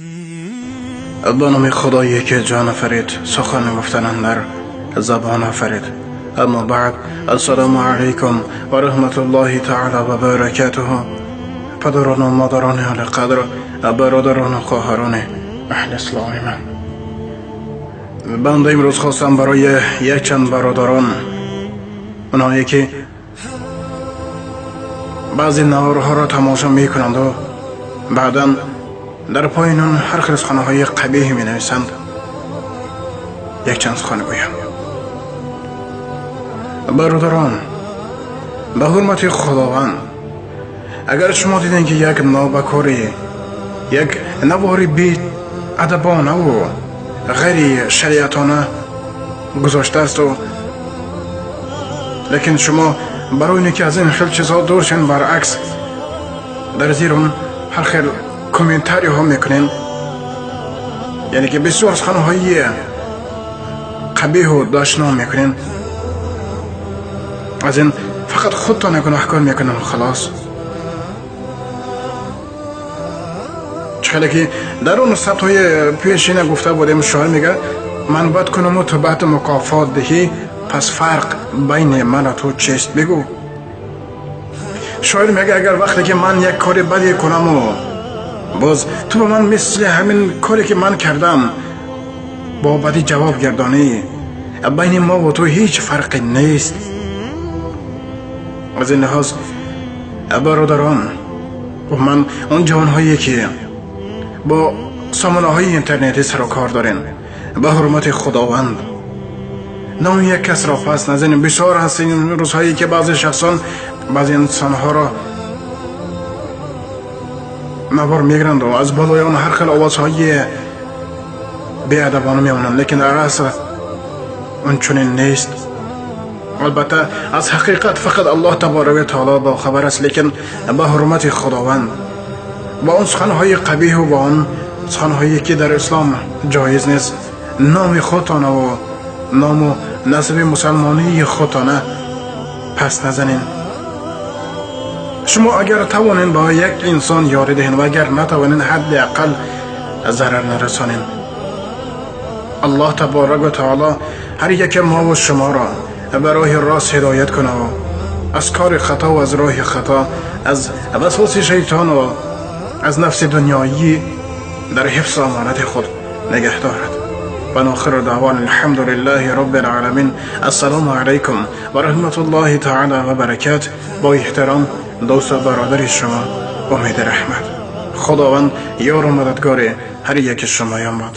Ба номи Худое ки ҷон офарид, сухан гуфтан андар забон офарид. Аммо баъд, ассалому алайкум ва раҳматуллоҳи таъоло ва баракотуҳ. Падарон ва модарони олиқадр, бародарон ва хоҳарони аҳли исломи ман. Банда имрӯз хостам барои якчанд бародарон, онҳое ки баъзе наворҳоро тамошо мекунанд ва баъдан дар поёни он ҳар хел суханҳои қабеҳ менависанд, якчанд сухан гӯям. Бародарон, ба ҳурмати Худованд, агар шумо дидем ки як нобакорӣ, як навори беадабонаву ғайри шариатона гузоштаасту, лекин шумо барои оне ки аз ин хел чизҳо дур шен, баръакс дар зери он ҳар хел комментариҳо мекунем, яъне ки бисёр суханҳои қабеҳу дашном мекунем, аз ин фақат худтона гунаҳкор мекунем. Халос, чӣ хеле ки дар он сабтҳои пешина гуфта будем, шоир мега: ман бад кунаму ту бад мукофот диҳӣ, пас фарқ байни ману ту чист, бигӯ. Шоир мега: агар вақте ки ман як кори баде кунаму боз ту ба ман мисли ҳамин коре ки ман кардам бо бадӣ ҷавоб гардонӣ, байни мову ту ҳеҷ фарқе нест. Аз ин лиҳоз, бародарон, ман он ҷавонҳое ки бо сомонаҳои интернетӣ сару кор дорем, ба ҳурмати Худованд номи як касро пас назанем. Бисёр ҳаст ин рӯзҳое ки баъзе шахсон баъзе инсонҳоро навор мегиранду аз болои он ҳар хел овозҳои беадабона мемонанд, лекин дар асл он чунин нест. Албатта, аз ҳақиқат фақат Аллоҳ таборака ва таоло бохабар аст, лекин ба ҳурмати Худованд бо он суханҳои қабеҳу бо он суханҳое ки дар ислом ҷоиз нест, номи худтонаву ному насаби мусалмонии худтона пас назанед. Шумо агар тавонед ба як инсон ёрӣ диҳед ва агар натавонед, ҳадди ақал зарар нарасонед. Аллоҳ таборак ва таоло ҳар яке мову шуморо ба роҳи рост ҳидоят кунаву аз кори хато ва аз роҳи хато, аз васвоси шайтону аз нафси дунёӣ дар ҳифзу амонати худ нигаҳ дорад. ва охиру даъвона алҳамду лиллаҳи роббил оламин. Ассалому алайкум ва раҳматуллоҳи таъоло ва баракат. Бо эҳтиром, дӯсту бародари шумо Умеди Раҳмат. Худованд ёру мададгори ҳар яки шумоён бод.